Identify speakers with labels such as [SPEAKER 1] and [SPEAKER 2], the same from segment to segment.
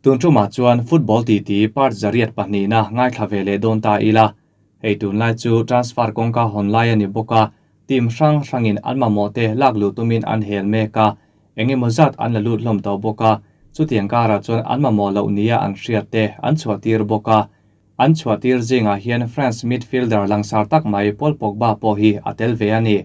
[SPEAKER 1] Tun tumah chuan football titi part 802na ngaithla ve leh dawn ta ila. Hei tunlai chu transfer kawngka hawn lai a ni bawk a, team hrang hrangin an mamawh te lak luh tumin an hel mek a, eng emaw zat an la lut hlawm tawh bawk a, chutiang karah chuan an mamawh loh nia an hriat te an chhuah tir bawk a. An chhuah tir zingah hian France midfielder langsar tak mai Paul Pogba pawh hi a tel ve a ni.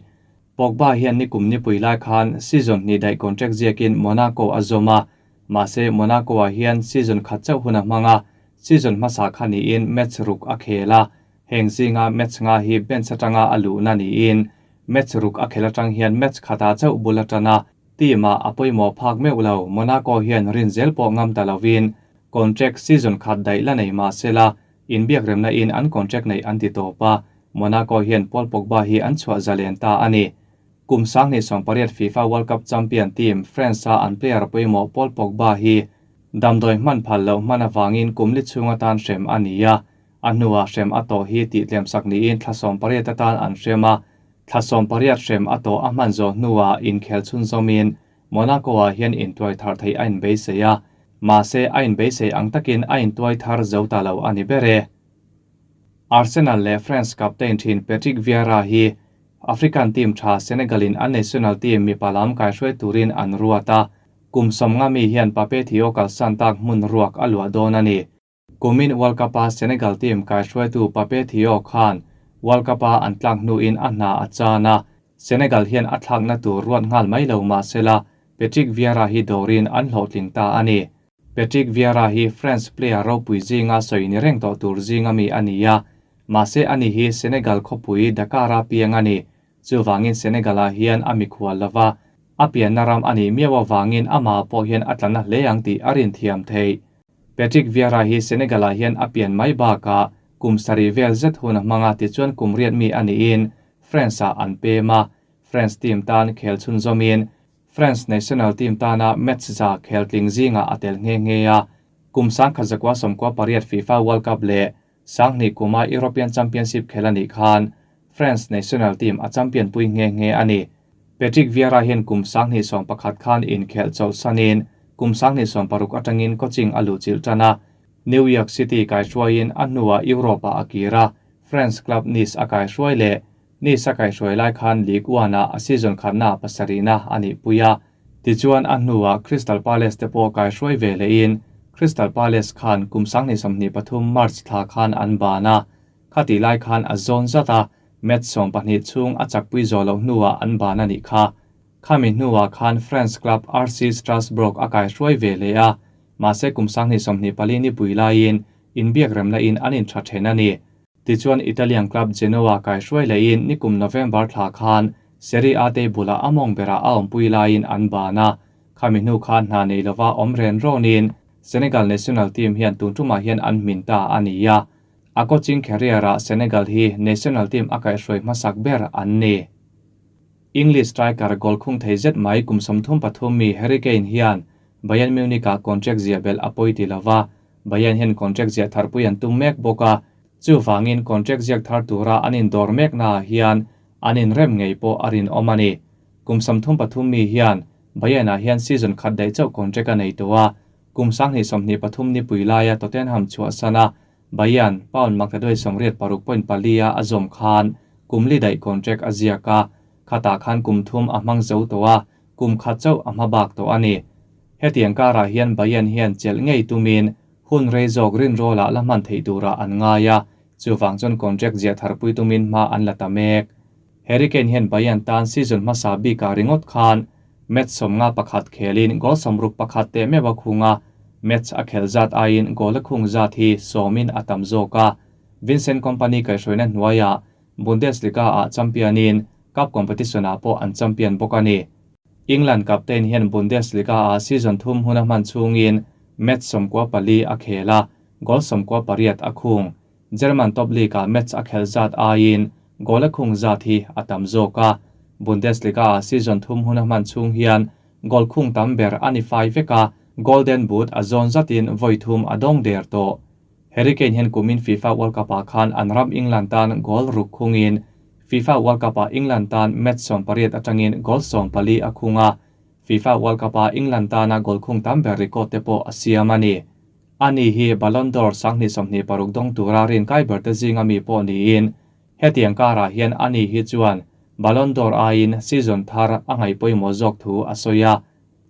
[SPEAKER 1] Pogba hian nikum nipui lai khan season hnih daih contract ziakin Monaco a zawm a, mahse Monaco-ah hian season khat chauh hun a hmang a, season hmasa kha niin match ruk a khel a, heng zinga match nga hi bench atanga a luhna niin match ruk a khel atang hian match khatah chauh bul a tan a, team-ah a pawimawh phak meuh lo. Monaco hian rin zel pawh ngam ta lovin contract season khat daih la nei mahsela inbiakremna in an contract neih an ti tawp a, Monaco hian Paul Pogba hi an chhuah zalen ta a ni. Kum 2018 FIFA World Cup champion team France-a an player pawimawh Paul Pogba hi damdawi hman phal loh hman avangin kum li chhung atan hrem a ni a, a hnuah hrem a tawh hi tih tlemsak niin thla 18 atan an hrem a, thla 18 hrem a tawh a hman zawh hnuah inkhel chhunzawmin Monaco-ah hian intuai thar theih a inbeisei a, mahse a inbeisei ang takin a intuai thar zo ta lo a ni ber e. Arsenal leh France captain thin Patrick Vieira hi African team tha Senegal-in an national team mipa lam kaihruai turin an ruat a, kum 50 mi hian Pape Theo kalsan tak hmun ruak a luah dawn a ni. Kumin World Cup-a Senegal team kaihruaitu Pape Theo khan World Cup-a an tlak hnuin a hna a chan a, Senegal hian a thlakna tur ruat nghal mai lo mahsela Patrick Vieira hi dawrin an hlawhtling ta a ni. Patrick Vieira hi France player ropui zinga sawi ni reng tawh tur zinga mi a ni a, mahse ani hi Senegal khawpui Dakar-a piang a ni. Chuvangin Senegal-ah hian a mikhual lova, a pianna ram a nih miau avangin amah pawh hian a tla na hle ang tih a rinthiam theih. Patrick Vieira hi Senegal-ah hian a pian mai bakah kum sarih vel zet hun a hmang a, tichuan kum riat mi a niin France-ah an pem a, France team tan khel chhunzawmin France national team tana match za khel tling zingah a tel nghe nghe a, kum 1998 FIFA World Cup leh 2000 kuma European Championship khel a nih khan France national team a champion pui nghe nghe a ni. Patrick Vieira hian kum 2011 khan inkhelh chawlhsanin kum 2016 atangin coaching a luhchilh tan a, New York City kaihruaiin a hnuah Europe-ah a kir a, France club Nice a kaihruai leh Nice a kaihruai lai khan Ligue 1-ah a season khatna pasarihna a nih pui a, tichuan a hnuah Crystal Palace te pawh kaihruai ve lehin Crystal Palace khan kum 2023 March thla khan an ban a, khati lai khan a zawn zat a, match 12 chhung a chakpui zawh loh hnuah an ban a nih kha. Khami hnuah khan France club RC Strasbourg a kaihruai ve leh a, mahse kum 2024 ni pui laiin inbiakremna in an intha then a ni. Tichuan Italian club Genoa kaihruai lehin nikum November thla khan Serie A te bulah a mawng berah a awmpui laiin an ban a, khami hnu khan hna nei lova awm ren rawnin Senegal national team hian tun tumah hian an hmin ta a ni a. A coaching career-ah Senegal hi national team a kaihruai hmasak ber an ni. English striker goal khung thei zet mai kum 33 mi Harry Kane hian Bayern Munich-ah contract zia belh a pawi ti lova, Bayern hian contract ziah tharpui an tum mek bawk a, chuvangin contract ziak thar tura an indawr mek naah hian an inrem ngei pawh a rinawm a ni. Kum 33 mi hian Bayern-ah hian season khat daih chauh contract a nei tawh a, kum 2023 ni pui laia Tottenham chhuahsan a, Bayern pound maktaduai 86.4 a a zawm khan kum li daih contract a ziak a, khatah khan kum thum a hmang zo tawh a, kum khat chauh a hma bak tawh a ni. Hetiang karah hian Bayern hian chelh ngei tumin hun rei zawk rin rawlah la hman theih turah an ngai a, chuwang chuan contract ziah tharpui tumin hma an la ta mek. Harry Kane hian Bayern tan season hmasa bikah ringawt khan match 51 khelin goal 61 te mewa khunga, match a khel zat aiin goal a khung zat hi sawmin a tam zawk a. Vincent Kompany kaihhruaina hnuaiah Bundesliga-ah championin cup competition-ah pawh an champion bawk a ni. England captain hian Bundesliga-ah season thum hun a hman chhungin match 94 a khel a, goal 98 a khung. German top league-ah match a khel zat aiin goal a khung zat hi a tam zawk a. Bundesliga-ah season thum hun a hman chhung hian goal khung tam ber a ni fai vek a, Golden Boot a zawn zatin vawi thum a dawng der tawh. Harry Kane hian kumin FIFA World Cup-ah khan an ram England tan goal ruk khungin FIFA World Cup-ah England tan match 18 atangin goal 14 a khung a, FIFA World Cup-ah England tana goal khung tam ber record te pawh a siam a ni. Ani hi Ballon d'Or 2026 dawng tura rinkai ber te zinga mi pawh niin hetiang karah hian ani hi chuan Ballon d'Or aiin season thar a ngaih pawimawh zawk thu a sawi a.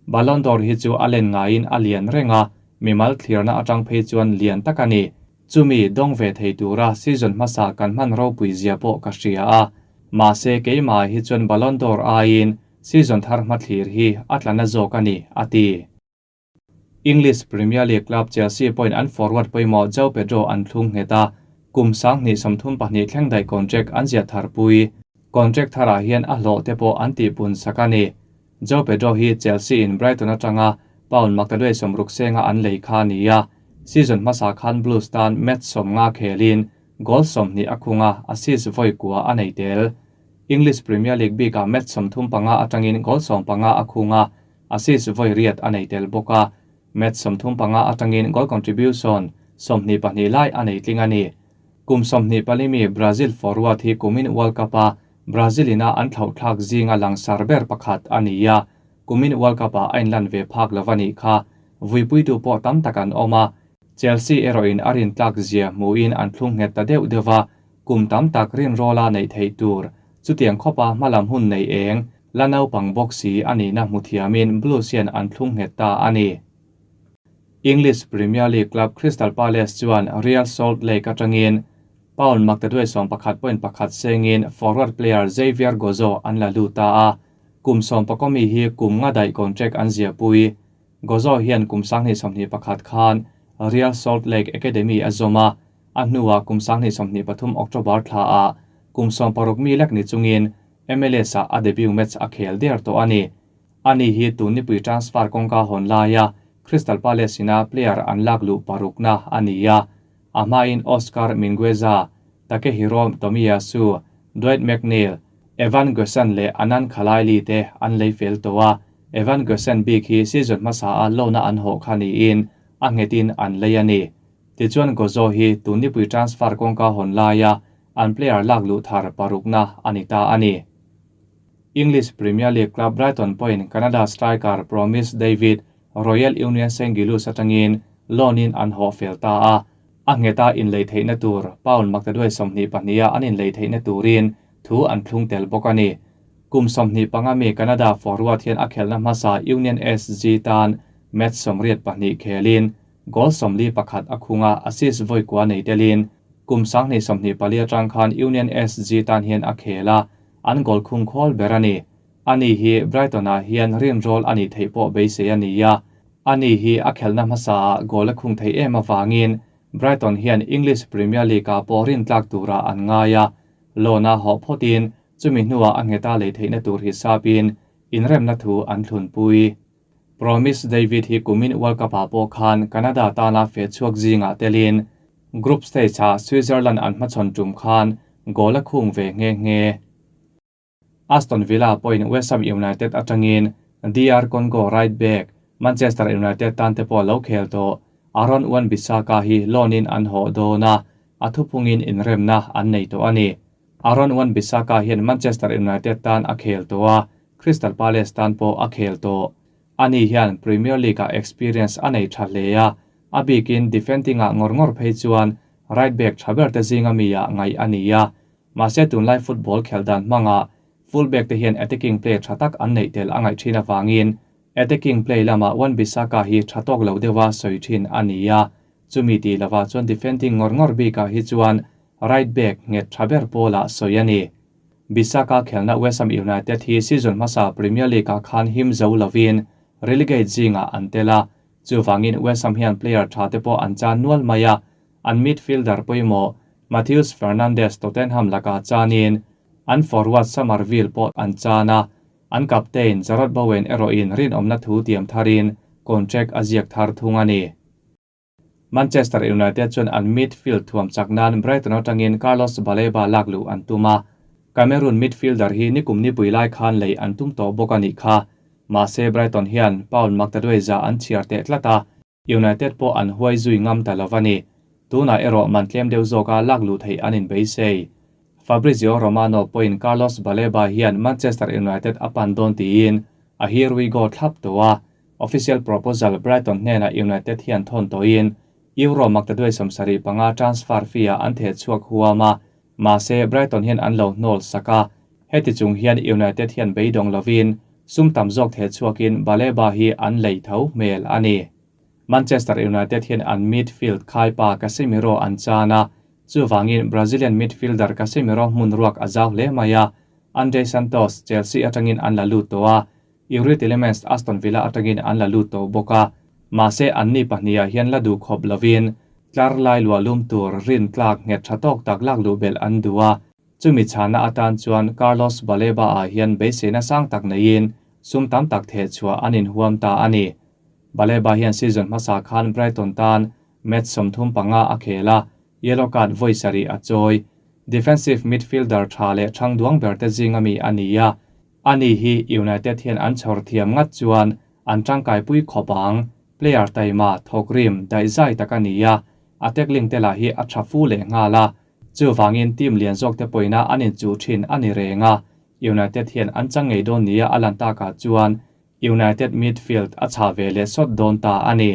[SPEAKER 1] Ballon d'Or hi chu a len ngaiin a lian reng a, mimal thlirna atang phei chuan lian tak a ni. Chumi dawng ve thei tura season hmasa kan hman ropui zia pawh ka hria a. Mahse keimah hi chuan Ballon d'Or aiin season thar hmathlir hi a tlana zawk a ni, a ti. English Premier League club Chelsea pawhin an forward pawimawh João Pedro an thlung nghet a, kum 2032 thleng daih contract an ziah tharpui. Contract tharah hian a hlawh te pawh an tihpun sak a ni. João Pedro hi Chelsea in Brighton atanga pound maktaduai 60 senga an lei kha a ni a, season hmasa khan Blues tan match 50 khelin goal 20 a khunga, assist vawi kua a nei tel. English Premier League bikah match 35 atangin goal 15 a khunga, assist vawi riat a nei tel bawk a, match 35 atangin goal contribution 22 lai a nei tling a ni. Kum 24 mi Brazil forward hi kumin World Cup a Brazil ina an thlauh thlak zinga langsar ber pakhat a ni a, kumin World Cup a a inlan ve phak lo a nih kha. Vuipui tu pawh tam tak an awm a, Chelsea erawhin a rin tlak zia hmuin an thlung nghet ta deuh deuh a, kum tam tak rin rawla neih theih tur. Chutiang khawpa hmalam hun nei eng, la naupang bawk si a nihna hmu thiamin Blues hian an thlung nghet ta a ni. English Premier League club Crystal Palace chuan Real Salt Lake atangin pound maktaduai 11.1 sengin forward player Xavier Gozo an la lut ta a, kum 11 mi hi kum nga daih contract an zia pui. Gozo hian kum 2021 khan Real Salt Lake Academy a zawm a, a hnuah kum 2023 October thla a kum 16 mi lek ni chungin MLS a a debut match a khel der tawh a ni. Ani hi tun nipui transfer kawngka hawn laia Crystal Palace ina player an lak luh parukna a ni a. A hmain Oscar Mingueza, Takehiro Tomiyasu, Dwight McNeil, Evan Guessand leh Anan Khalaili te an lei fel tawh a. Evan Guessand bik hi season hmasa a loan-a an hawh kha niin a nghetin an lei a ni. Tichuan Gozo hi tun nipui transfer kawngka hawn laia an player lak luh thar parukna a ni ta a ni. English Premier League club Brighton pawhin Canada striker Promise David Royal Union St Gilloise atangin loan-in an hawh fel ta a. A ngheta inlei theihna tur pound maktaduai 22 a an inlei theihna turin thu an thlung tel bawk a ni. Kum 25 mi Canada forward hian a khelna hmasa Union SG tan match 82 khelin goal 41 a khunga, assist vawi kua nei telin kum 2024 atang khan Union SG tan hian a khel a, an goal khung khawl ber a ni. Ani hi Brighton ah hian rin roll ani theih pawh beisei a ni a. Ani hi a khelna hmasa ah goal a khung thei em awangin Brighton hian English Premier League ah pawh rin tlak tura an ngai a. Loan a hawh phawtin chumi hnuah a ngheta lei theihna tur hisapin inremna thu an thlun pui. Promise David hi kumin World Cup ah pawh khan Canada tana fe chhuak zingah telin group stage ah Switzerland an hmachhawn tum khan goal a khung ve nge nge. Aston Villa pawhin West Ham United atangin DR Congo right back Manchester United tan te pawh lo khel tawh Aaron Wan-Bissaka hi loan-in an hawh dawn a, a thuphungin inremna an nei tawh a ni. Aaron Wan-Bissaka hian Manchester United tan a khel tawh a, Crystal Palace tan pawh a khel tawh. Ani hian Premier League a experience a nei tha hle a, a bikin defending ah ngawr ngawr phei chuan right back tha ber te zinga mi ah ngaih a ni a. Mahse tunlai football khel dan hmanga full back te hian attacking play tha tak an neih tel a ngaih thin awangin attacking play lama Wan-Bissaka hi tha tawk lo deuha sawi thin a ni a. Chumi ti lova chuan defending ngawr ngawr bikah hi chuan right back nghet tha ber pawlah sawi a ni. Bissaka khelna West Ham United hi season hmasa Premier League ah khan him zo lovin relegate zingah an tel a. Chuwangin West Ham hian player tha te pawh an chan nual mai a. An midfielder pawimawh Matheus Fernandes Tottenham laka chanin an forward Summerville pawh an chan a. An captain Jarrod Bowen erawhin rinawmna thu tiam tharin contract a ziak thar thung a ni. Manchester United chuan an midfield thuam chak nan Brighton atangin Carlos Baleba lak luh an tum a. Cameroon midfielder hi nikum nipui lai khan lei an tum tawh bawk a nih kha. Mahse Brighton hian pound maktaduai za an chhiar teh tlat a. United pawh an huai zui ngam ta lo a ni. Tunah erawh man tlem deuh zawka lak luh theih an inbeisei. Fabrizio Romano pawhin Carlos Baleba hian Manchester United a pan dawn tiin a here we go thlap tawh a. Official proposal Brighton hnenah United hian thawn tawhin. Euro maktaduai 75 transfer fee-ah an theh chhuak huam a, mahse Brighton hian an lo hnawl sak a, heti chung hian United hian beidawng lovin sum tam zawk theh chhuakin Baleba hi an lei tho hmel a ni. Manchester United hian an midfield khaipa Casemiro an chan a, chuvangin Brazilian midfielder Casemiro hmun ruak a zau hle mai a, Andre Santos Chelsea atangin an la lut tawh a, Yuri Tielemans Aston Villa atangin an la lut tawh bawk a, mahse anni pahniha hian la duh khawp lovin tlar lai luah lum tur rin tlak nghet tha tawk tak lak luh belh an duh a, chumi chhana atan chuan Carlos Baleba ah hian beiseina sang tak neiin sum tam tak theh chhuah an inhuam ta a ni. Baleba hian season hmasa khan Brighton tan match 35 a khel a, yellow card vawi sarih a chawi. Defensive midfielder tha leh thang duang ber te zinga mi a ni a, ani hi United hian an chhawr thiam ngat chuan an tangkai pui khawp ang. Player taima thawk rim daih zai tak a ni a, a tackling te lah hi a tha fu leh nghal a, chuvangin team lian zawk te pawina an inchuh thin a ni reng a, United hian an chang ngei dawn nia a lan takah chuan United midfield a chha ve leh sawt dawn ta a ni.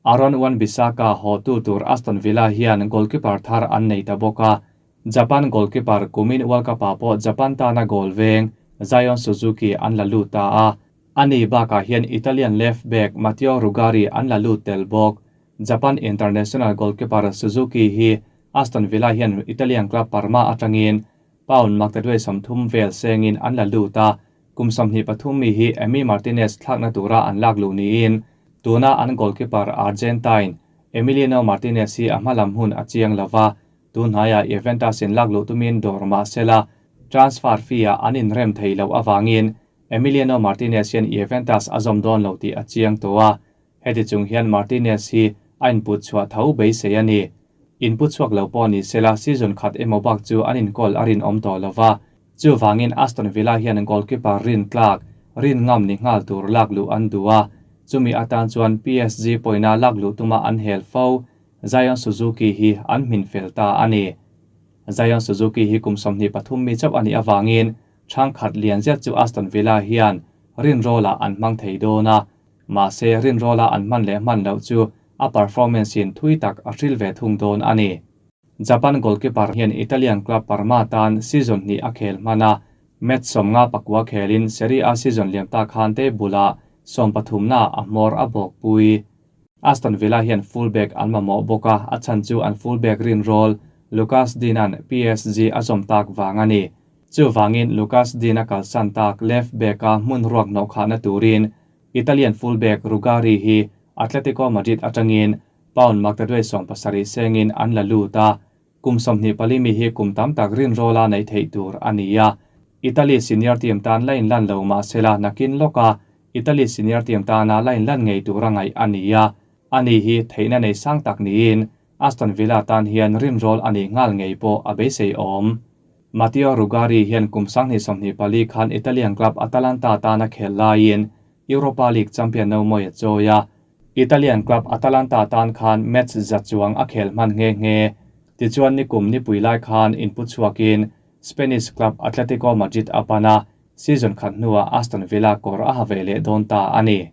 [SPEAKER 1] Aaron Wan-Bissaka haw tu tur Aston Villa hian goalkeeper thar an nei ta bawk a, Japan goalkeeper kumin World Cup-ah pawh Japan tana goal veng Zion Suzuki an la lut ta a, ani bakah hian Italian left back Matteo Rugari an la lut tel bawk. Japan international goalkeeper Suzuki hi Aston Villa hian Italian club Parma atangin pound maktaduai 30 vel sengin an la lut a, kum 23 mi hi Emi Martinez thlakna tura an lak luh niin tuna an goalkeeper Argentine Emiliano Martinez hi a hmalam hun a chiang lova, tunhnaiah Juventus in lak luh tumin dawr mah sela transfer fee-ah an inrem thei lo awangin Emiliano Martinez hian Juventus a zawm dawn lo tih a chiang tawh a, heti chung hian Martinez hi a input chhuah tho beisei a ni. Input chhuak lo pawh ni sela season khat emaw bak chu an inkawl a rinawm tawh lova, chuvangin Aston Villa hian goalkeeper rin tlak, rin ngam ni nghal tur lak luh an duh a, chumi atan chuan PSG pawina lak luh tuma an hel fo, Zion Suzuki hi an hmin fel ta a ni. Zion Suzuki hi kum 23 mi chauh a nih awangin thang khat lian zet chu Aston Villa hian rin rola an hmang thei dawn a, mahse rin rola an hman leh hman loh chu a performance in thui tak a hril ve thung dawn a ni. Japan goalkeeper hian Italian club Parma tan season hnih a khel hman a, match 54 khelin Serie A season liam ta khan te bula 13 na a hmawr a bawk pui. Aston Villa hian fullback an mamawh bawk a, a chhan chu an fullback rin rol Lucas Dinan PSG a zawm tak vang a ni. Chuvangin Lucas Digne a kalsan tak left back a hmun ruak nawh khahna turin Italian fullback Rugari hi Atletico Madrid atangin pound maktaduai 70 sengin an la lut a, kum 24 mi hi kum tam tak rin rola nei thei tur a ni a. Italy senior team tan lain lan lo mah sela nakin loka Italy senior team tana lain lan ngei tur a ngaih a ni a, ani hi theihna nei sang tak niin Aston Villa tan hian rin rol ani ngal ngei pawh a beisei awm. Matteo Rugari hian kum 24 khan Italian club Atalanta tana khel laiin Europa League champion no moi a chawi a, Italian club Atalanta tan khan match za chuang a khel hman nge nge. Tichuan ni kum ni pui lai khan input chhuakin Spanish club Atletico Madrid a pan a, season khat hnuah Aston Villa kawr a ha ve leh dawn ta a ni.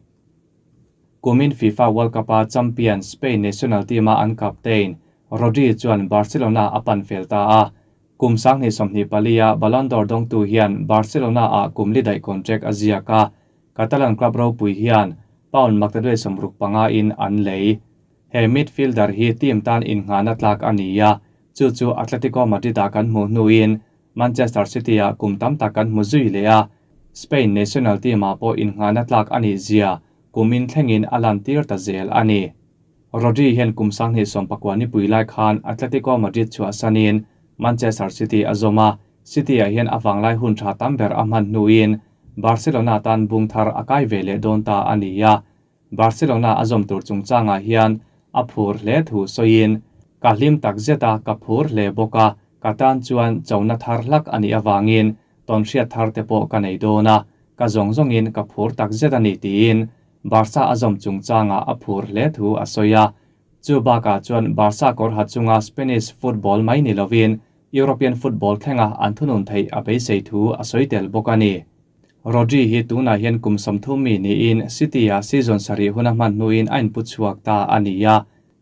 [SPEAKER 1] Kumin FIFA World Cup a champion Spain national team a an captain Rodri chuan Barcelona a pan fel ta a, kum 24 a Ballon d'Or dawngtu hian Barcelona a kum li daih contract a ziak a, Catalan club ropui hian pound maktaduai 65 in an lei. He midfielder hi team tan innghahna tlak a ni a, chu chu Atletico Madrid a kan hmuh hnuin Manchester City a kum tam tak kan hmu zui leh a, Spain national team ah pawh innghahna tlak a nih zia kumin thlengin a lan tir ta zel a ni. Rodri hian kum 19 ni pui lai khan Atletico Madrid chhuah sanin Manchester City a zawm a, City ah hian a wanglai hun tha tam ber a hman hnuin Barcelona tan bung thar a kai ve leh dawn ta a ni a. Barcelona a zawm tur chungchangah hian a phur hle thu sawiin ka hlim tak zet a ka phur hle bawk a, ka tan chuan chona thar hlak a nih awangin tawn hriat thar te pawh ka nei dawn a, ka zawng zawngin ka phur tak zet a ni tiin Barca a zawm chungchangah a phur hle thu a sawi a. Chu bakah chuan Barca kawr ha chunga Spanish football mai ni lovin European football thlenga an thunun theih a beisei thu a sawi tel bawk a ni. Rodri hi tunah hian kum 30 mi niin City a season sarih huna hman hnuin a input chhuak ta a ni a.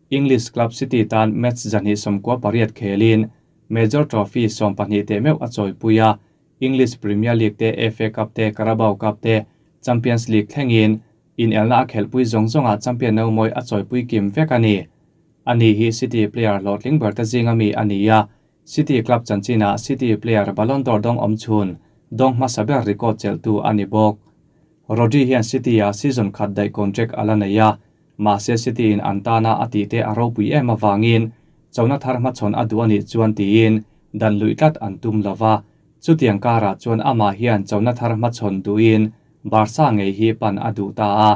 [SPEAKER 1] English club City tan match 298 khelin major trophy 12 te meu a chawipui a, English Premier League te, FA Cup te, Carabao Cup te, Champions League thlengin inelna a khelpui zawng zawnga champion no mawi a chawipui kim vek a ni. Ani hi City player hlawhtling ber te zinga mi a ni a, City club chanchina City player Ballon d'Or dawng awm chhun dawng hmasa ber record chelhtu a ni bawk. Rodri hian City a season khat daih contract a la nei a, mahse City in an tana a tih te a ropui em avangin chona thar hmachhawn a duh anih chuan tiin dan luih tlat an tum lova, chutiang karah chuan amah hian chona thar hmachhawn duhin Barca ngei hi pan a duh ta a,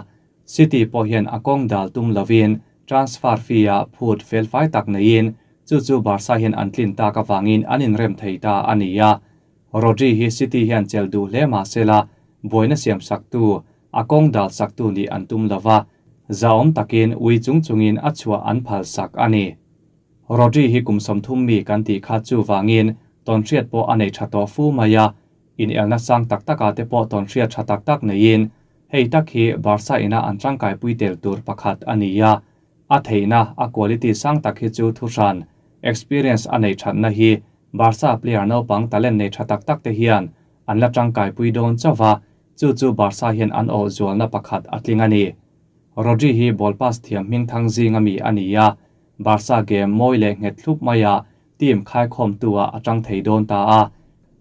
[SPEAKER 1] City pawh hian a kawng dal tum lovin transfer fee ah phut felfai tak neiin chu chu Barca hian an tlin tak avangin an inrem thei ta a ni a. Rodri hi City hian chelh duh hle mahsela buaina siam saktu, a kawng dal saktu nih an tum lova, zahawm takin ui chung chungin a chhuah an phal sak a ni. Rodri hi kum 30 mi kan tih kha chuvangin tawnhriat pawh a nei tha tawh fu mai a, inelna sang tak taka te pawh tawnhriat tha tak tak neiin hei tak hi Barca ina an tangkai pui tel tur pakhat a ni a, a theihna a quality sang tak hi chu thuhran experience a nei thatna hi Barca player naupang talent nei tha tak tak te hian an la tangkai pui dawn chauha, chu chu Barca hian an awh zualna pakhat a tling a ni. Rodri hi ball pass thiam hming thang zinga mi a ni a, Barca game mawi leh nghet thlup mai a team khai khawm tu a atang thei dawn ta a.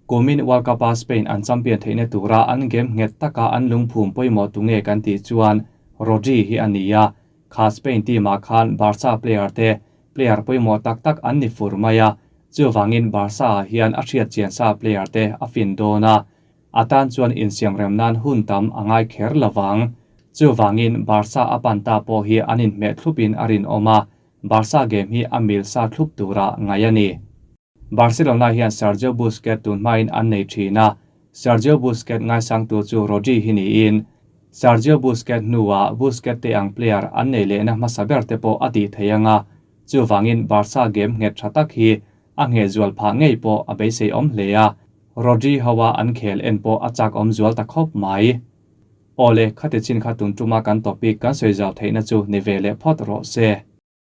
[SPEAKER 1] Kumin World Cup a Spain an champion theihna tura an game nghet taka an lungphum pawimawh tu nge kan tih chuan Rodri hi a ni a, kha Spain team ah khan Barca player te player pawimawh tak tak an ni fur mai a, chuwangin Barca ah hian a hriat chian sa player te a fin dawn a, atan chuan insiam rem nan hun tam a ngai kher lovang. Chuwangin Barca a pan ta pawh hi an inhmeh thlupin a rin awm a, Barca game hi a mil sa thlup tura ngai a ni. Barcelona hian Sergio Busquets tun hmain an nei thin a, Sergio Busquets ngaisang tu chu Rodri hi niin Sergio Busquets hnuah Busquets te ang player an nei lehna hmasa ber te pawh a tih thei anga, chuwangin Barca game nghet tha tak hi a nge zual phah ngei pawh a beisei awm hle a, Rodri hawa an khel en pawh a chak awm zual ta khawp mai. Awle, khati chin kha tun tuma kan topic kan sawi zau theihna chu ni ve leh phawt rawh se.